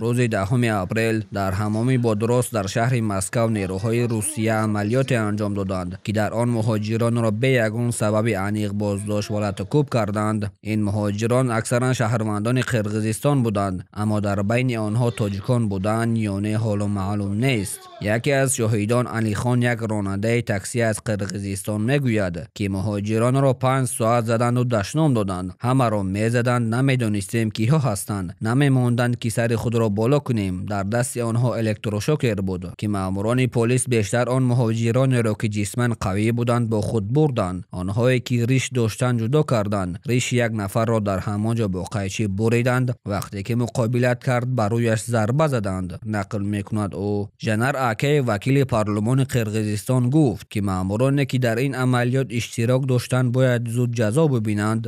Рӯзи 10 апрел дар ҳаммоми Бодрос дар шаҳри Москав нерӯҳои Русия амалиёте анҷом доданд, ки дар он муҳоҷиронро бе ягон сабаби аниқ боздошт ва латукӯб карданд. Ин муҳоҷирон аксаран шаҳрвандони Қирғизистон буданд, аммо дар байни онҳо тоҷикон буданд ё не, ҳоло маълум нест. Яке аз шоҳидон, Алихон, як ронандаи такси аз Қирғизистон, мегӯяд, ки муҳоҷиронро 5 соат заданду дашном доданд. Ҳамаро мезаданд, намедонистем, киҳо ҳастанд. Намемонданд, ки сари худро боло кунем. Дар дасти онҳо электрошокер буд, ки маъмурони полис бештар он муҳоҷиронеро, ки ҷисман қавӣ буданд, бо худ бурданд. Онҳое ки риш доштанд, ҷудо карданд. Риши як нафарро дар ҳамон ҷо бо қайчӣ буриданд. Вақте ки муқобилат кард, ба рӯяш зарба заданд, нақл мекунад ӯ. Жанар Акаев, вакили парлумони Қирғизистон, гуфт, ки маъмуроне, ки дар ин амалиёт иштирок доштанд, бояд зуд ҷазо бибинанд.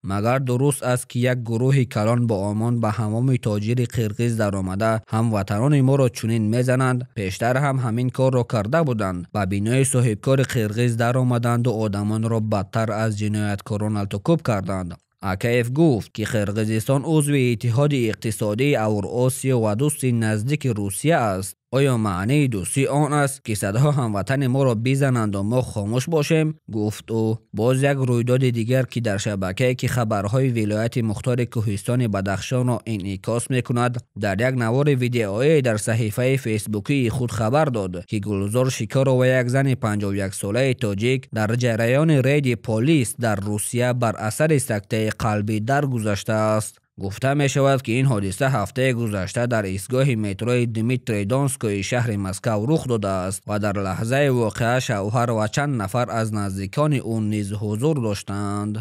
Магар дуруст аст, ки як гурӯҳи калон бо омон ба ҳаммоми тоҷири қирғиз даромада, ҳамватанони моро чунин мезананд? Пештар ҳам ҳамин корро карда буданд. Ба бинои соҳибкори қирғиз даромаданду одамонро бадтар аз ҷинояткорон алтукӯб карданд. Акаев гуфт, ки Қирғизистон узви Иттиҳоди Иқтисодии Авруосиё ва дӯсти наздики Русия аст. Оё маънии дӯстӣ он аст, ки садҳо ҳамватани моро бизананду мо хомӯш бошем? Гуфт ӯ. Боз як рӯйдоди дигар, ки дар шабакае, ки хабарҳои вилояти мухтори Кӯҳистони Бадахшонро инъикос мекунад, дар як навори видеоие дар саҳифаи фейсбукии худ хабар дод, ки Гулзор Шикорова, як зани 51-солаи тоҷик, дар ҷараёни рейди полис дар Русия бар асари сактаи қалбӣ даргузаштааст. Гуфта мешавад, ки ин ҳодиса ҳафтаи гузашта дар истгоҳи метрои Дмитрий Донскои шаҳри Москав рух додааст ва дар лаҳзаи воқеа шавҳар ва чанд нафар аз наздикони ӯ низ ҳузур доштанд.